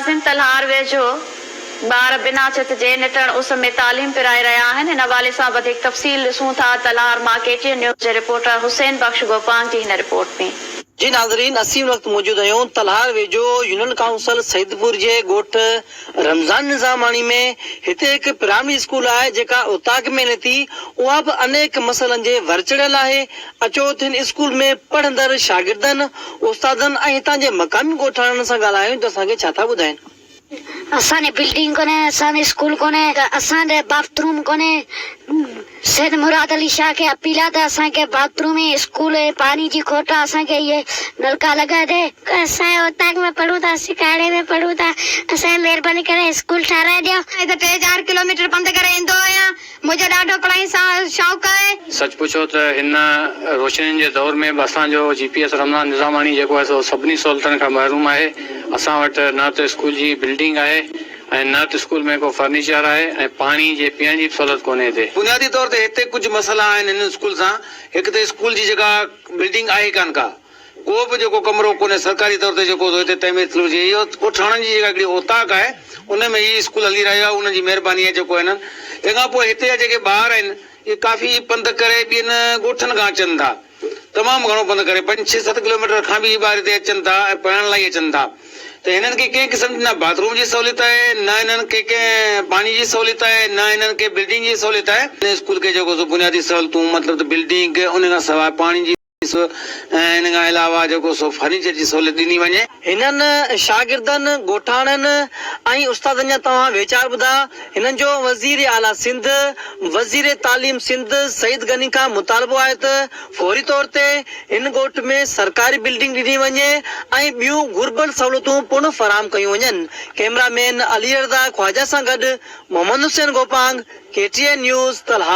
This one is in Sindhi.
ملازم تلهار ويجهو ٻار بنا ڇت جي نٽهڻ اس ۾ تعليم پرائي رهيا آهن ان حوالي سان وڌيڪ تفصيل ڏسون ٿا تلهار مان ڪي ٽي اين نيوز جي رپورٽر حسين بخش گوپانگ جي هن رپورٽ ۾. جي ناظرين اسين هن وقت موجود آهيون تلهار ويجهو يونين ڪائونسل سيدپور جي ڳوٺ رمضان نظاماڻي ۾ هتي هڪ پرائمري اسڪول آهي جيڪا اوطاق ۾ هلي ٿي اها به انيڪ مسئلن جي ور چڙهيل آهي اچو ته هن اسڪول ۾ پڙهندڙ شاگردن استادن ۽ هتان جي مقامي ڳوٺاڻن سان ڳالهايون ته اسان کي ڇا ٿا ٻڌائين. اسان ڏي بلڊنگ ڪونهي اسان ڏي اسڪول ڪونهي اسان ڏي باٿ روم ڪونهي سيد مراد علي شاهه کي اپيل آ ته اسان کي باٿ روم ۽ اسڪول ۽ پاڻي جي کوٽ آ اسان کي اهي نلڪا لڳائي ڏي. اسان اوطاق ۾ پڙهون ٿا سڪاڙي ۾ پڙهون ٿا اسان کي مهرباني ڪري اسڪول ٺاهرائي ڏيو. هت ٽي چار ڪلوميٽر پنڌ ڪري ايندو آهيان منهنجو ڏاڍو پڙهائي سان شوق آهي. سچ پڇو ته هن روشنين جي دور ۾ به اسان جو جي پي ايس رمضان نظاماڻي جيڪو آهي سو سڀني سهولتن کان محروم آهي. اسان وٽ نه ته اسڪول جي بلڊنگ آهي ۽ نه ته اسڪول ۾ ڪو فرنيچر آهي ۽ پاڻي جي پيئڻ جي به سهولت ڪونهي هتي. بنيادي طور تي هتي ڪجهه مسئلا آهن هن اسڪول سان هڪ ته اسڪول جي جيڪا بلڊنگ آهي ڪانه ڪا ڪو به جيڪو ڪمرو ڪونهي سرڪاري طور تي جيڪو هتي تعمير ٿيل هجي اهو ڳوٺاڻن جي جيڪا هڪڙي اوطاق آهي ان ۾ هي اسڪول هلي رهيو آهي انهن جي مهرباني آهي جيڪو هنن تنهن کان پوء هتي جا جيڪي ٻار آهن اهي ڪافي پنڌ ڪري ٻين ڳوٺن کان اچن ٿا تمام گهڻو پنڌ ڪري پنج ڇهه ست ڪلوميٽر کان به هي ٻار هتي اچن ٿا ۽ پڙهڻ لاء ئي اچن ٿا ته هنن کي ڪنهن قسم جي نه باٿ روم جي سهوليت آهي نه هنن کي ڪنهن پاڻي جي سهوليت آهي نه هنن کي بلڊنگ جي سهوليت آهي. هن اسڪول کي جيڪو سو بنيادي سهولتون مطلب ته بلڊنگ ان کان سواء پاڻي جي ۽ ان کان علاوه جيڪو سو فرنيچر جي سهولت ڏني وڃي. هنن شاگردن، ڳوٺاڻن ۽ استادن جا توهان ويچار ٻڌا. هنن جو وزير اعليٰ سنڌ، وزير تعليم سنڌ سعيد غني کان مطالبو آهي ته فوري طور تي هن ڳوٺ ۾ سرڪاري بلڊنگ ڏني وڃي ۽ ٻيون گهربل سهولتون پڻ فراهم ڪيون وڃن. ڪئميرا مين علي رضا خواجه سان گڏ Muhammad Hussain Gopang, K T N news, Talhar.